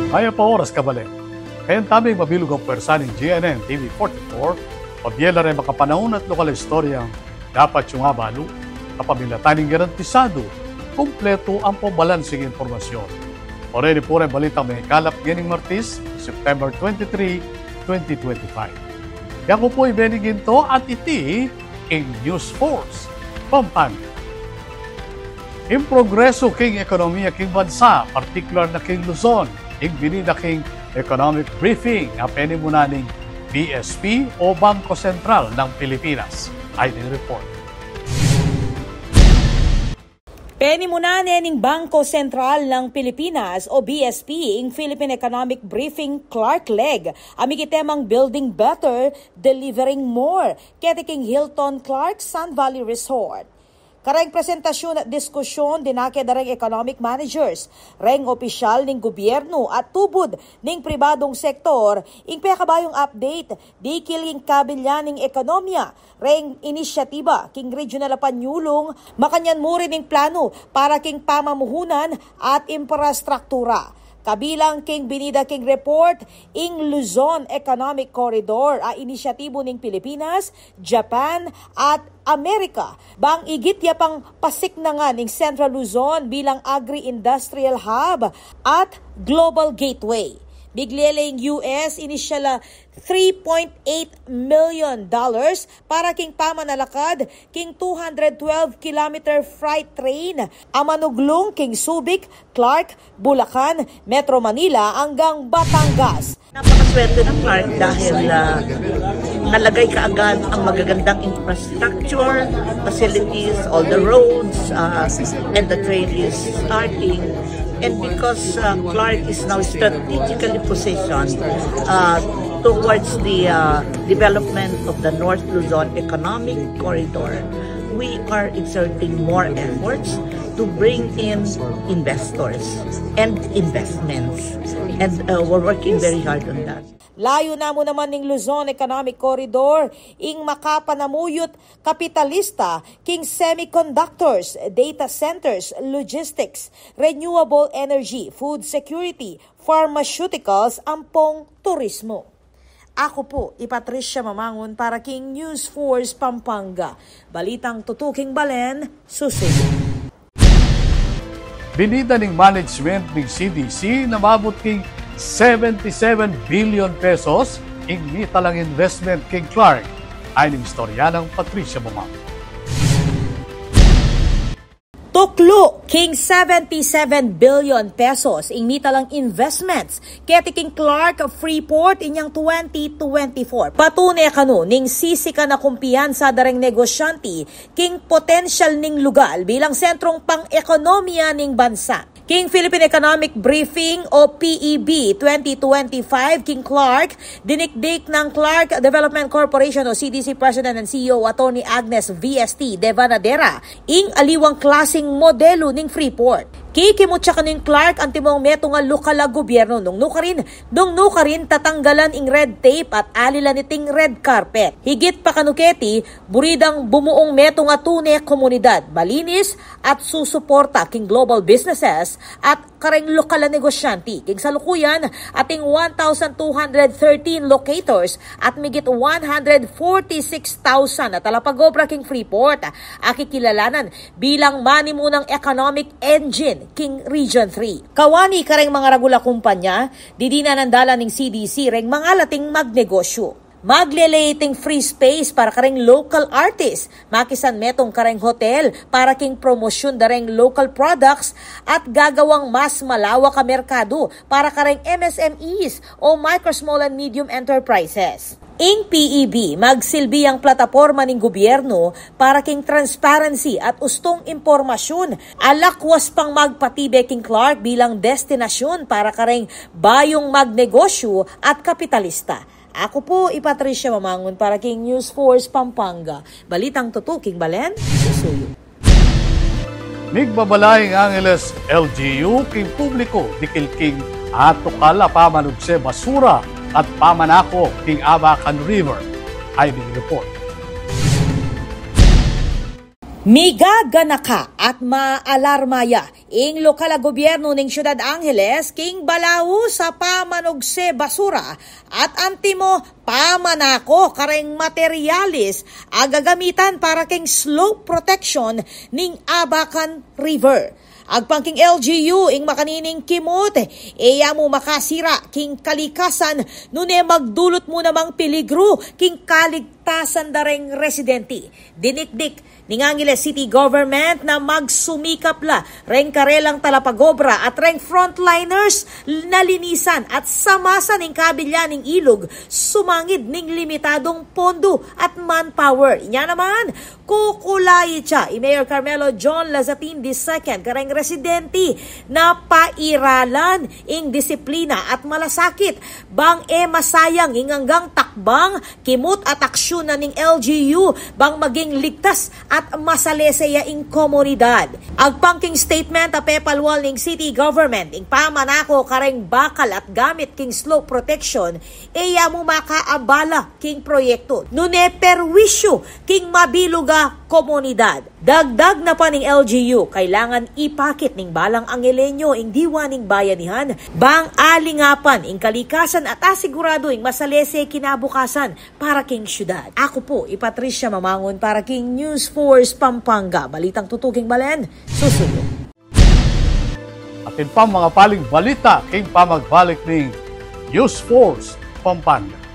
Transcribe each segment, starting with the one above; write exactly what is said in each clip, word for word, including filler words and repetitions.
Mayap a oras, kabalen. Kayang taming mabilug a pwersa ning G N N T V forty-four, pabie la reng makapanaun at lokal a istoryang dapat yung abalu. Kapamilatan ning garantisadu, kumpletu ampong balansing impormasyon. O reni pu reng balitang maikalap ngening Martes, September twenty-three, twenty twenty-five. Yaku pu i Benny Ginto at iti ing News Force Pampanga. Ing progresu king ekonomiya king bansa, partikular na king Luzon, ing binida king economic briefing a penimunan ning B S P o Bangko Sentral ng Pilipinas. Ay ning report. Penimunan ne ning Bangko Sentral ng Pilipinas o B S P ing Philippine Economic Briefing Clark Leg a miki temang Building Better, Delivering More keti king Hilton Clark Sun Valley Resort. Kareng presentasyun at diskusyon, dinake da reng economic managers, reng opisyal ning gubyernu at tubud ning pribadung sektor ing pekabayung update dikil king kabilyan ning ekonomiya, reng inisyatiba king regional a panyulung, makanyan mu rin ing planu para king pamamuhunan at infrastruktura. Kabilang king binida king report ing Luzon Economic Corridor a inisyatibu ning Pilipinas, Japan at Amerika, bang igit ya pang pasiknangan ing Central Luzon bilang agri-industrial hub at global gateway. Miglele ing U S inisyal a three point eight million dollars para king pamanalakad king two hundred twelve kilometer freight train a manuglung king Subic, Clark, Bulacan, Metro Manila anggang Batangas. Napakaswerte ng Clark dahil, ah, nalagay kaagad ang magagandang infrastructure, facilities, all the roads, ah, and the train is starting. And because, ah, Clark is now strategically positioned, ah, towards the, ah, development of the North Luzon Economic Corridor, we are exerting more efforts to bring in investors and investments. And, uh, we're working very hard on that. Layu namu naman ning Luzon Economic Corridor ing makapanamuyut kapitalista king semiconductors, data centers, logistics, renewable energy, food security, pharmaceuticals, ampong turismo. Aku pu i Patricia Mamangun para king News Force Pampanga. Balitang tutuking balen, susunod. Binida ning management ning C D C na maabut king seventy-seven billion pesos ing mitalang investment king Clark. Ay ning istorya nang Patricia Mamangun. Tuklu king seventy-seven billion pesos ing mitalang investments keti king Clark Freeport inyang twenty twenty-four. Patune kanu ning sisikan a kumpiyansa da reng negosyante king potensyal ning lugal bilang sentrung pang-ekonomiya ning bansa. King Philippine Economic Briefing o P E B twenty twenty-five king Clark, dinikdik nang Clark Development Corporation o C D C President and C E O Attorney Agnes V S T Devanadera ing aliwang klasing modelu ning Freeport. Kikimutya kanu ning Clark antimong metung a lokal a gubyernu nung nukarin, nung nukarin tatanggalan ing red tape at alilan iting red carpet. Higit pa kanu keti, buri dang bumuung metung a tune komunidad, malinis at susuporta king global businesses at kareng lokal a negosyante. King salukuyan, ating one thousand two hundred thirteen locators at migit one hundred forty-six thousand a talapag-obra king Freeport a kikilalanan bilang manimunang economic engine king Region three. Kawani kareng mangaragul a kumpanya, didinan dalan ning C D C reng mangalating magnegosyu. Maglele iting free space para kareng local artist, makisan metung kareng hotel para king promosyun da reng local products at gagawang mas malawak a merkadu para kareng M S M Es o micro, small and medium enterprises. Ing P E B magsilbi yang plataporma ning gubyernu para king transparency at ustung impormasyun a lakwas pang magpatibe king Clark bilang destinasyun para kareng bayung magnegosyu at kapitalista. Aku pu i Patricia Mamangun para king News Force Pampanga. Balitang tutuking balen, susuyu. Migbabala ing Angeles L G U king publiku dikil king atukal a pamanugse basura at pamanako king Abacan River. Ay ning report. Migaganaka at maalarma ya ing lokal a gobyerno ning Ciudad Angeles king balaus a pamanugse basura at antimo pamanako kareng materialis a gagamitan para king slope protection ning Abacan River. Agpang king L G U, ing makanining kimut e ya mu makasira king kalikasan nune magdulut mu namang peligru king kaligtasan da reng residente. Dinikdik ning Angeles City Government na magsumikap la reng karelang talapagobra at reng frontliners na linisan at samasan ing kabilya ning ilug sumangid ning limitadung pondo at manpower. Inya naman, kukulait ya i Mayor Carmelo John Lazatin the second kareng residente na pairalan ing disiplina at malasakit bang e masayang ing anggang takbang, kimut at aksyon na ning L G U bang maging ligtas at masalese ya ing komunidad. Agpang king statement a pepalwal ning city government, ing pamanako kareng bakal at gamit king slope protection e ya mu makaabala king proyekto nune perwisyu king mabilug a komunidad. Dagdag na pa ning L G U, kailangan ipakit ning balang Angeleño ing diwa ning bayanihan bang alingapan ing kalikasan at asiguradu ing masalese kinabukasan para king syudad. Aku pu i Patricia Mamangun para king News Force Pampanga. Balitang tutuking balen, susuyu. Atin pang mga paling balita king pamagbalik ning News Force Pampanga.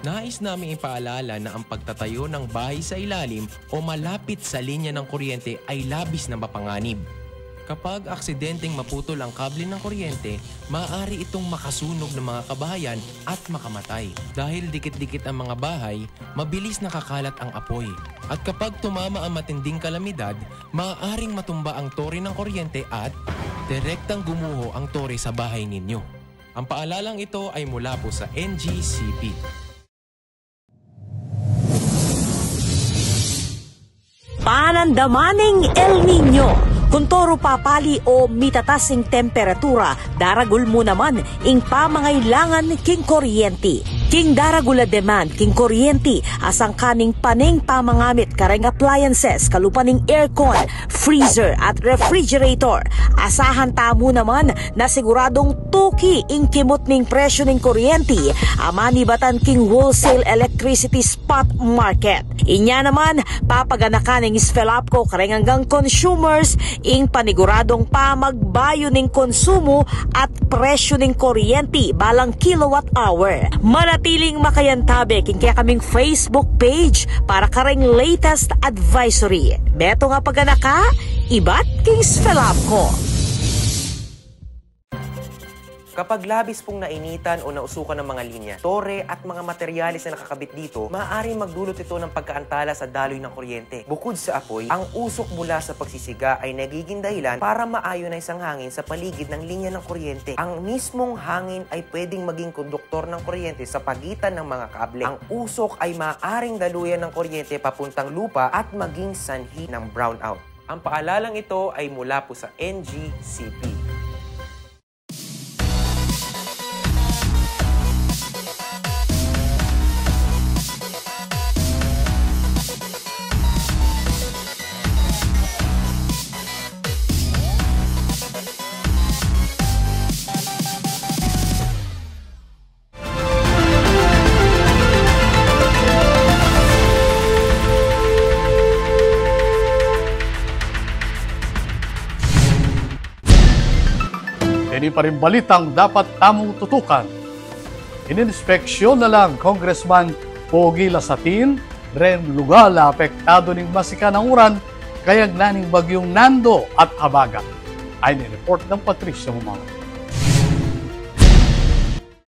Nais naming ipaalala na ang pagtatayo ng bahay sa ilalim o malapit sa linya ng kuryente ay labis na mapanganib. Kapag aksidenteng maputol ang kable ng kuryente, maaari itong makasunog ng mga kabahayan at makamatay. Dahil dikit-dikit ang mga bahay, mabilis nakakalat ang apoy. At kapag tumama ang matinding kalamidad, maaaring matumba ang tore ng kuryente at direktang gumuho ang tore sa bahay ninyo. Ang paalalang ito ay mula po sa N G C P. Panandaman ning El Niño. Kuntoru papali o mitatas ing temperatura, daragul mu naman ing pamangailangan king kuryenti. King daragul a demand king kuryenti, asangkan ning pane ing pamangamit kareng appliances, kalupa ning aircon, freezer at refrigerator. Asahan tamu naman na siguradung tuki ing kimut ning presyu ning kuryenti a manibatan king wholesale electricity spot market. Inya naman, papaganakan ning SFELAPCO kareng anggang consumers ing paniguradung pamagbayu ning konsumu at presyu ning kuryenti balang kilowatt hour. Manatiling makayantabe king kekaming Facebook page para kareng latest advisory. Metung a paganaka, ibat king SFELAPCO. Kapag labis pong nainitan o nausukan ang mga linya, tore at mga materyales na nakakabit dito, maaaring magdulot ito ng pagkaantala sa daloy ng kuryente. Bukod sa apoy, ang usok mula sa pagsisiga ay nagiging dahilan para ma-ionize ang hangin sa paligid ng linya ng kuryente. Ang mismong hangin ay pwedeng maging konduktor ng kuryente sa pagitan ng mga kable. Ang usok ay maaaring daluyan ng kuryente papuntang lupa at maging sanhi ng brownout. Ang paalalang ito ay mula po sa N G C P. Ini pa rin balitang dapat tamung tutukan. Ininspeksyon na lang Congressman Pogi Lasatin reng lugal a apektadu ning masikan a uran kayagnan ning Bagyong Nando at Habagat. Ini report nang Patricia Mumang.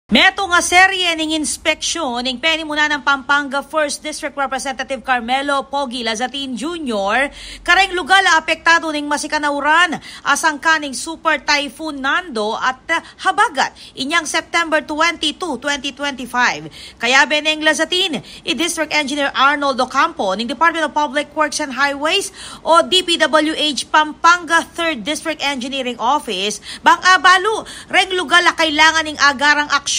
Metung a serye ning inspeksyon ning penimunan nang Pampanga First District Representative Carmelo Pogi Lazatin Junior kareng lugal a apektadu ning masikan a uran, asangkan ning Super Typhoon Nando at, ah, Habagat, inyang September twenty-two, twenty twenty-five. Kayabe neng Lazatin i District Engineer Arnold Ocampo ning Department of Public Works and Highways o D P W H Pampanga Third District Engineering Office bang abalu reng lugal a kailangan ning agarang aksyon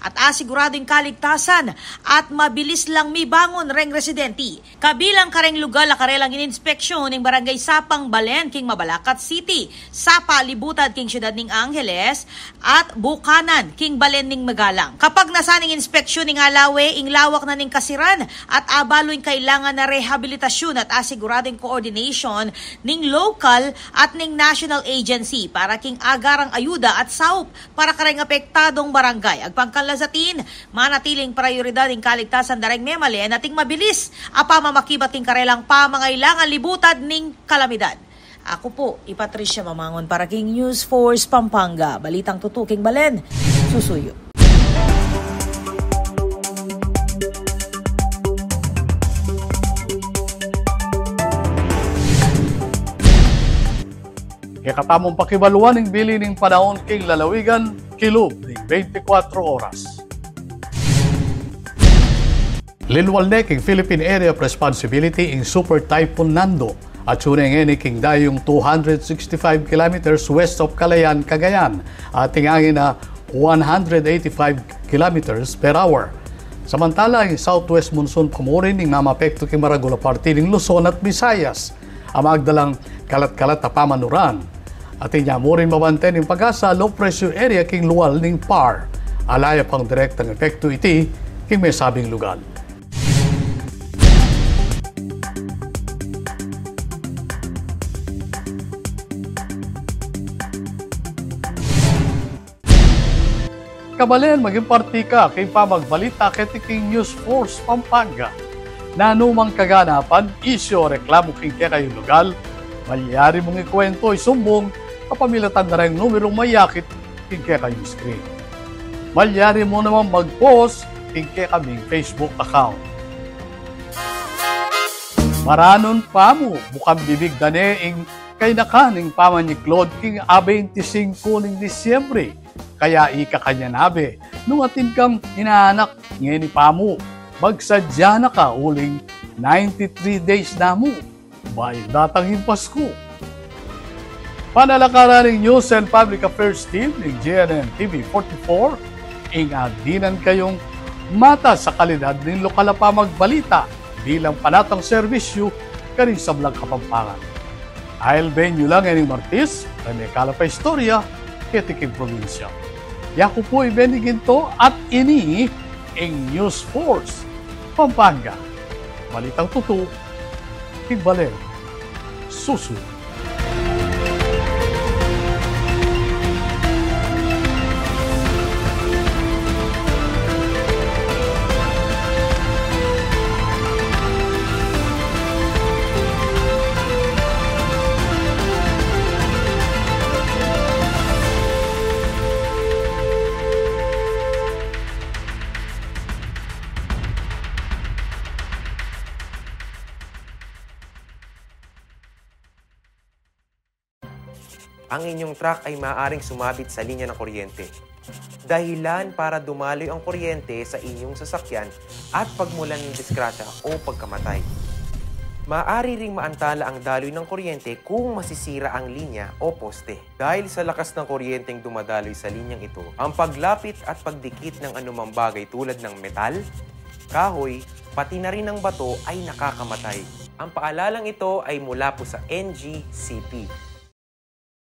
at asiguradu ing kaligtasan at mabilis lang mibangon reng residenti. Kabilang kareng lugal a karelang ininspeksyon ing Barangay Sapang Balen king Mabalacat City, Sapa Libutad king Siudad ning Angeles, at Bukanan king Balen ning Magalang. Kapagnasan ning inspeksyon ning alawe ing lawak na ning kasiran at abalu ing kailangan na rehabilitasyun at asiguradu ing coordination ning local at ning national agency para king agarang ayuda at saup para kareng apektadung barangay. Agpang kan Lazatin, manatiling prayoridad ing kaligtasan da reng memalen at ing mabilis a pamamakibat king karelang pamangailangan libutad ning kalamidad. Aku pu i Patricia Mamangon para king News Force Pampanga. Balitang tutuking balen, susuyu. Kekatamung pakibaluan ing bili ning panaun king lalawigan kilub ning bente kwatro oras. Linwal ne king Philippine Area of Responsibility ing Super Typhoon Nando, atsu ne ngeni king dayung two hundred sixty-five kilometers west of Kalayaan, Cagayan, at ing angin na one hundred eighty-five kilometers per hour. Samantala, ing southwest monsoon pa murin ing mamapektu king maragul a parti ning Luzon at Visayas a magdalang kalat-kalat a pamanuran. At inya murin mabanten ing PAGASA low pressure area king lual ning PAR. Ala ya pang direktang epektu iti king mesabing lugal. Kabalen, maging parti ka king pamagbalita keti king News Force Pampanga. Nanu mang kaganapan, isyu o reklamu king kekayung lugal, malyari mung ikuwentu, isumbung kapamilatan da reng numerung mayakit king kekayung screen. Malyari mu namang mag-post king kekaming Facebook account. Maranun pa mu, bukang bibig da ne ing kainakan ning pamanyiklod king a bente singku ning Disyembre. Kaya ika kanyan, abe, nung atin kang inaanak ngeni pa mu, magsadya na ka uling ninety-three days na mu bayu datang ing Pasku. Panalakaran ning News and Public Affairs Team ning G N N T V forty-four, ing adinan kayung mata sa kalidad ning lokal a pamagbalita bilang panatang serbisyu karing sablang Kapampangan. Ail benyu lang ining Martis, ring mekalaw a istorya keti king probinsya. Yaku pu i Benny Ginto at ini ing News Force Pampanga. Balitang tutu, king balen susu. Ang inyong truck ay maaaring sumabit sa linya ng kuryente. Dahilan para dumaloy ang kuryente sa inyong sasakyan at pagmulan ng disgrasya o pagkamatay. Maaari ring maantala ang daloy ng kuryente kung masisira ang linya o poste. Dahil sa lakas ng kuryenteng dumadaloy sa linyang ito, ang paglapit at pagdikit ng anumang bagay tulad ng metal, kahoy, pati na rin ang bato ay nakakamatay. Ang paalalang ito ay mula po sa N G C P.